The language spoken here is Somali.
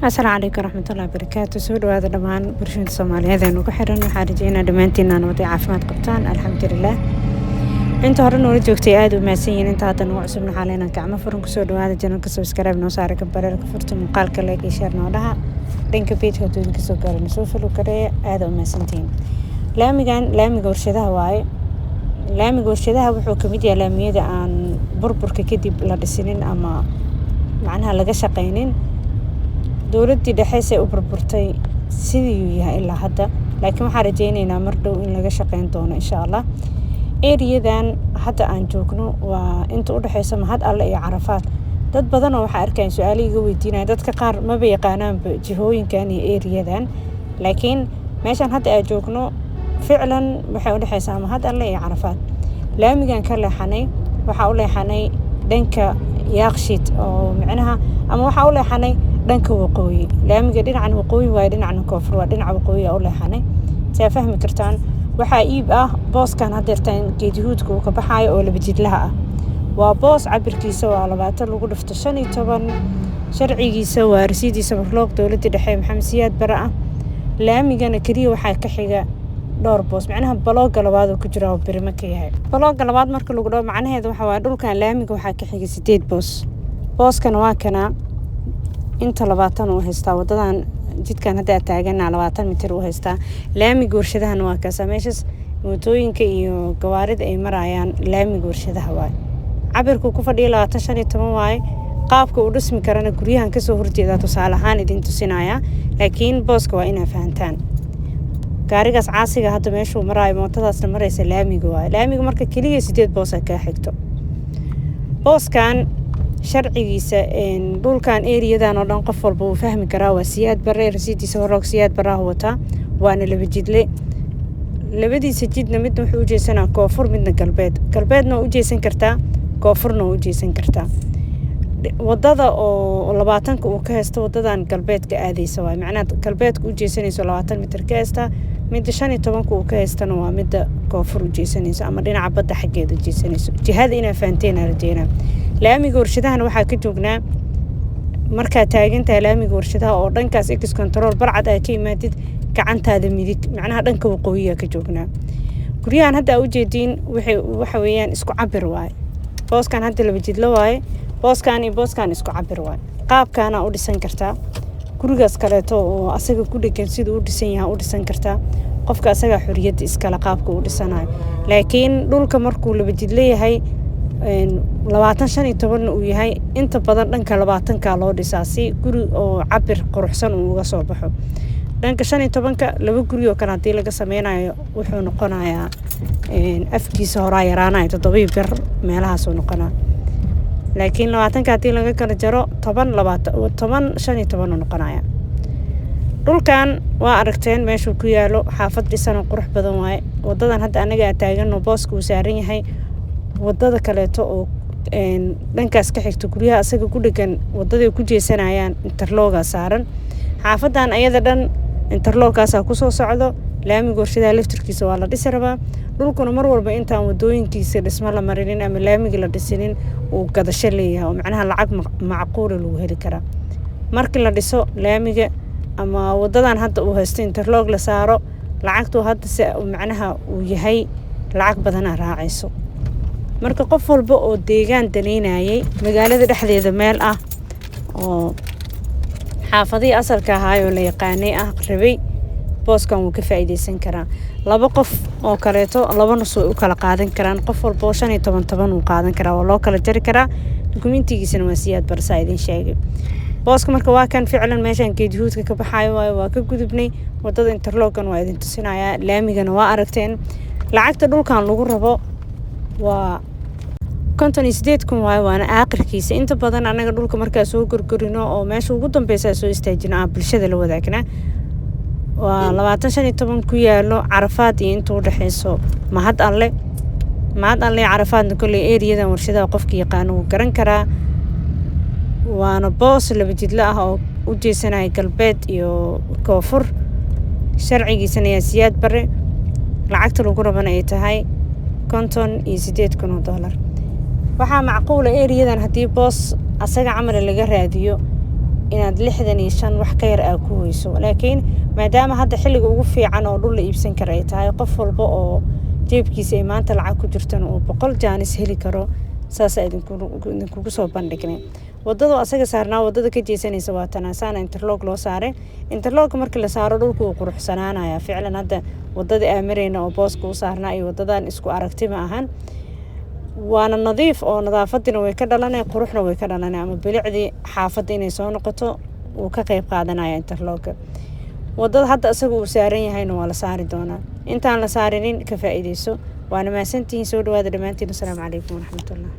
Asalaamu calaykum waraxmatullahi wabarakaatu. Soo dhawaada dhammaan bulshada Soomaaliyeed ee nugu xiran. Waxaan rajeynaa dhammaantiin nabad iyo caafimaad qabtaan, alxamdulilah. Inta hore noola joogtay aada u mahadsan yihiin. Inta hadda nagu cusubna waxaa leenahay gacmo furan kusoo dhawaada channelka. Subscribe noo saara, gambaleelka furta, muuqaalka like iyo share noo dhaha. Dhanka pageka hadduu idinka soo gaaro, soo follow gareeya. Aada u mahadsantihiin. Laamigan Laamiga Warshadaha waaye. Laamiga Warshadaha wuxuu kamid yahay laamiyada aan burburka kadib la dhisinin ama macnaha laga shaqeynin. Dowladdii dhexe say u burburtay sidii yahay ilaa hadda, laakiin waxaan rajeyneynaa mar dhow in laga shaqeyn doono, insha Allah. Eriyadan hadda aan joogno waa inta u dhexeysa Mahad Alle iyo Carafaad. Dad badanoo waxaa arkayan su-aalo iga weydiinaya. Dadka qaar maba yaqaanaanba jihooyinkan iyo eriyadan, laakiin meeshan hadda aan joogno ficlan waxay u dhexeysaa Mahad Alle iyo Carafaad. Laamigan ka leexanay, waxaa u leexanay dhanka Yaaqshiid oo micnaha ama waxaa u leexanay dhanka waqooyi. Laamiga dhinacan waqooyi waaye, dhinacna koonfur waa. Dhinaca waqooyi aa u leexanay, saa fahmi kartaan. Waxaa iib ah booskan hadeertaan geedihuudka uu ka baxaayo oo laba jidlaha ah. Waa boos cabirkiisa waa 20 lagu dhufto 15. Sharcigiisa waa rasiidiisa marloog dowladda dhexe Maxamed Siyaad Bare ah. Laamigana keliya waxaa ka xiga dhowr boos, macnaha balooga labaad oo ku jira oo birimo ka yahay. Balooga labaad marka lagu dhaho, macnaheedu waxa waaye dhulkan laamiga waxaa ka xiga sideed boos. Booskana waa kanaa, inta 20 uu haystaa. Wadadan jidkan hadda aad taagana 20 mitir uu haystaa. Laamiga Warshadahana waa kaasa, meeshaas mootooyinka iyo gawaarida ay marayaan Laamiga Warshadaha waaye. Cabirku ku fadhiya 20 15 waaye. Qaabka uu dhismi karana guryahan kasoo horjeedaa tusaale ahaan idin tusinaya, laakiin booska waa inaa fahantaan. Gaarigaas caasiga hadda meeshuu maraayo, mootadaasna maraysa, laamiga waaye. Laamiga marka keliya sideed boosa kaa xigto. Booskan sharcigiisa, dhulkan eriyadan oo dhan qof walba wuu fahmi karaa, waa Siyaad Bare. Rasiidiisa horoog Siyaad Baraha wataa, waana laba jidle. Labadiisa jidna midna wuxuu ujeesanaa koonfur, midna galbeed. Galbeedna waa ujeesan kartaa, koonfurna waa ujeesan kartaa. Wadada oo 20-ka uu ka haysto wadadan galbeedka aadeysa waay, macnaha galbeedka ujeesanayso 20 mitir ka haystaa. Midda 15-ka uu ka haystana waa midda koonfur ujeesanayso ama dhinaca badda xaggeeda ujeesanayso. Jihada inaa fahanteen aan rajeynaa. Laamiga Warshadahana waxaa ka joognaa, markaad taagantahay Laamiga Warshadaha oo dhankaas Ex Control Balcad aa ka imaadid, gacantaada midig, macnaha dhanka waqooyiga ka joognaa. Guryahan hadda aa ujeediin waxay waxa weeyaan isku cabir waaye. Booskan hadda laba jidlo waaye. Booskan iyo booskan isku cabir waaye. Qaabkaana u dhisan kartaa gurigaas kaleeto oo asaga ku dhegan. Siduu u dhisan yahay u dhisan kartaa. Qofka asagaa xoriyadda iskale qaabka u dhisanayo, laakiin dhulka markuu laba jidlo yahay, 20 15-na uu yahay, inta badan dhanka 20-ka loo dhisaa si guri oo cabir quruxsan uu uga soo baxo. Dhanka 15-ka laba guri oo kale haddii laga sameynayo, wuxuu noqonayaa afkiisa horaa yaraanaya, 7.5 meelahaasuu noqonaa. Laakiin 20-ka haddii laga kala jaro 10, 20, 10, 15 uu noqonaya. Dhulkan waa aragteen meeshuu ku yaalo. Xaafad dhisan oo qurux badan waaye. Wadadan hadda anaga aa taagano booska uu saaran yahay, wadada kaleeto oo dhankaas ka xigto, guryaha asaga ku dhegan wadaday ku jeesanayaan interlockaa saaran. Xaafadan ayada dhan interlockkaasaa kusoo socdo. Laamiga Warshadaha laftirkiisa waa la dhisi rabaa. Dhulkuna mar walba intaan wadooyinkiisa dhismo la marinin ama laamiga la dhisinin uu gadasho leeyahay oo macnaha lacag macquula lagu heli karaa. Markii la dhiso laamiga ama wadadan hadda uu haysto interlock la saaro, lacagtuu hadda si macnaha uu yahay lacag badanaa raacayso. Marka qof walba oo deegaan daneynayay magaalada dhexdeeda meel ah oo xaafadihii asalka ahaayoo la yaqaanay ah rabay, booskan wuu ka faa'iideysan karaa. Laba qof oo kaleeto laba nus way u kala qaadan karaan. Qof walba oo 15 10 uu qaadan karaa, waa loo kala jari karaa. Dukumentigiisana waa Siyaad Barsaa idin sheegay. Booska marka waa kan ficlan meeshaan geedihuudka ka baxaayo waayo. Waa ka gudubnay wadada interlockan, waa idin tusinayaa. Laamigana waa aragteen. Lacagta dhulkan lagu rabo waa 58,000 waayo, waana aakhirkiisa. Inta badan anaga dhulka markaa soo gorgorino oo meesha ugu dambeysa soo istaajino aan bulshada la wadaagnaa. Waa 20 15 ku yaalo Carafaad iyo inta udhexeyso Mahad Alle. Mahad Alle iyo Carafaadna kolley eriyadan Warshadaha qofka yaqaano wuu garan karaa. Waana boos laba jidlo ah oo u jeesanaya galbeed iyo koonfur. Sharcigiisana yaa Siyaad Bare. Lacagta lagu rabana ay tahay 58,000 oo doolar. Waxaa macquula eriyadan haddii boos asaga camala laga raadiyo. Inaad 65 wax ka yar aa ku weyso, laakiin maadaama hadda xilliga ugu fiican oo dhul la iibsan kara ay tahay, qof walba oo jeebkiisa ay maanta lacag ku jirtana uu 100 jaanis heli karo, saasaa idinkugu soo bandhignay. Wadada asaga saarnaa, wadada ka jeesanaysa waa tanaasaana interlock loo saaray. Interlock markii la saaro, dhulku wuu quruxsanaanaya ficlan. Hadda wadada aa marayna oo booska u saarnaa iyo wadadan isku aragti ma ahan, waana nadiif oo nadaafadina way ka dhalanay, quruxna way ka dhalanay, ama bilicdii xaafadda inay soo noqoto wuu ka qeyb qaadanaya interlocka. Wadada hadda isaga uu saaran yahayna waa la saari doonaa. Intaan la saarinin ka faa-iideyso. Waana mahadsantihiin. Soo dhawaada dhammaantiin. Asalaamu calaykum waraxmatullah.